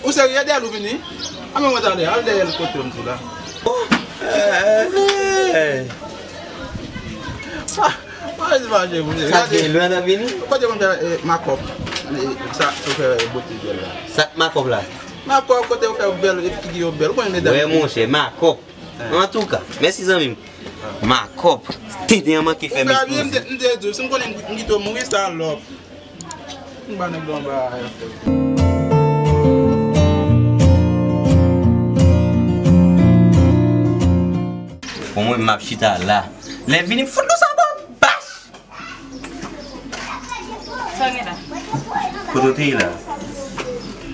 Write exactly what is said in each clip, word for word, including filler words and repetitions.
Ou serye, dèyè l ou vini? A men mwen talè, al dèyè l kote m di la. Oh, eh, eh. Ah, mwen di mache pou mwen. Sa gen lwen nan vini? Kote mwen fè, eh, makòp. Eh, sa, sa fè bote jèl la. Sa makòp la? Makòp, kote ou fè bèl, eh, figi yo bèl. Ou konnen medam. Wè, monchè, makòp. Eh. Antouka, mèsi zanmi m. Makòp. Tenten an manke fè m ekspoze. Ou fè byen, m te, m te di w, si m konnen m kite w mouri, sa lòp. M ba nèg yo anba a. Bon, mwen, m ap chita la. Lè vini, m fout nou sa bò bach. Sa w gen la? Kote w te ye la?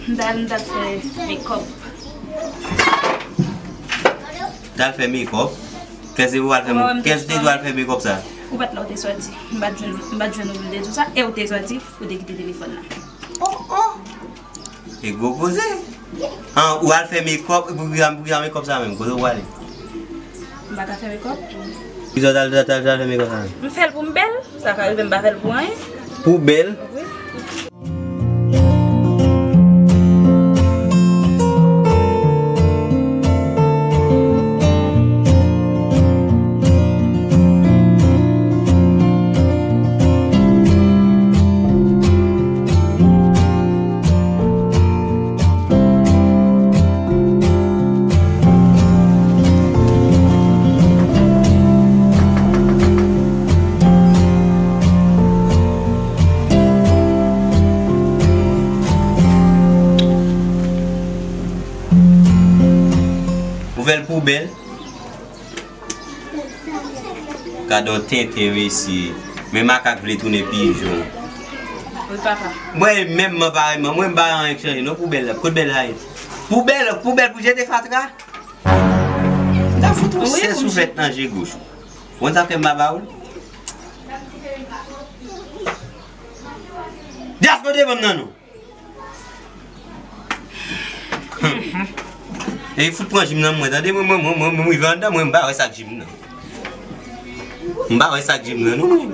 M t al, m t al fè mekòp. T al fè mekòp? Kèlè se pou al fè mekòp? Kèlè se te dwe al fè mekòp sa? Ou pa t la, ou te sòti. M pa t jwenn, m pa t jwenn ou pou m te di w sa, e ou te sòti, ou te kite telefòn nan. Oh, oh! E gwo koze! An, ou al fè mekòp, pou ki, pou ki mekòp sa menm? Kote ou prale? M pa ka fè mekòp. Kisa w t al, t al, t al fè mekòp sa menm? M fè l pou m bèl, sa ka rive m pa fè l pou anyen. Pou bèl? Wi. Ou fè l pou bèl. Gade yon tenten mesye. Men makak vle tounen pijon. Wi, papa. Mwen menm, mwen parèyman, mwen m pa anyen k chanje non pou bèl la. Kot bèl la ye? Pou bèl, pou bèl, pou jete fatra? M ta fout ou sèz souflèt nan je goch ou. Ou konn sa fè m pa ba ou l? Dyas, kote ban m nan non? E fout pran jim nan mwen, tande, mwen, mwen, mwen, mwen, mwen rive anndan, mwen, m pa wè sa k jim nan. M pa wè sa k jim nan, non, mwen.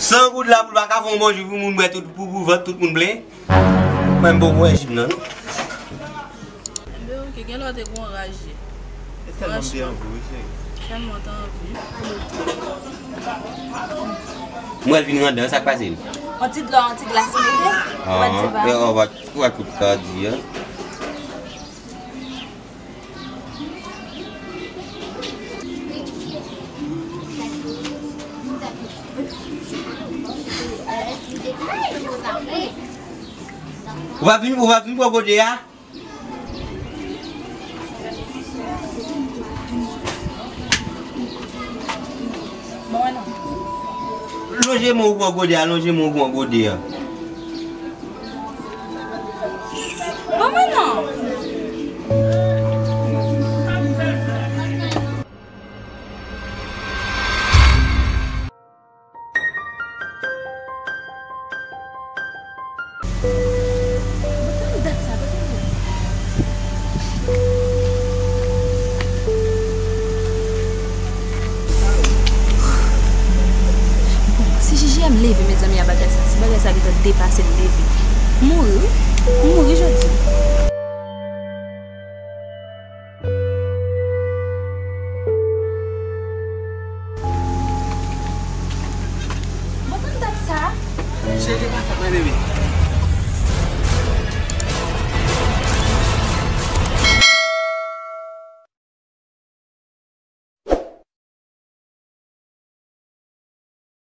San goud la pou l pa ka fè yon bon ji pou moun bwè, tout, pou, pou vant tout moun plen. Mwen, m poko wè jim nan, non. Ebyen, oke, gen lè w te gon raj ye. E tèlman m te anvi, wi, cheri. Tèlman w te anvi. M wè l vin anndan, sa k pase l? Yon ti dlo, yon ti glas mete. Ou pa t di pa. Ou wè kout kadi a. Ou pa vin, ou pa vin pran gode a? Lonje men w pran gode a, lonje men w pran gode a. Ban mwen non. Mwen tann dat sa, pa tann. Bon, si J J M leve, mezanmi, a bagay sa, si bagay sa gentan depase l leve, m mouri, wi. M mouri jodi. Bon, tann dat sa. Cheri, pa fè mwen, bebe.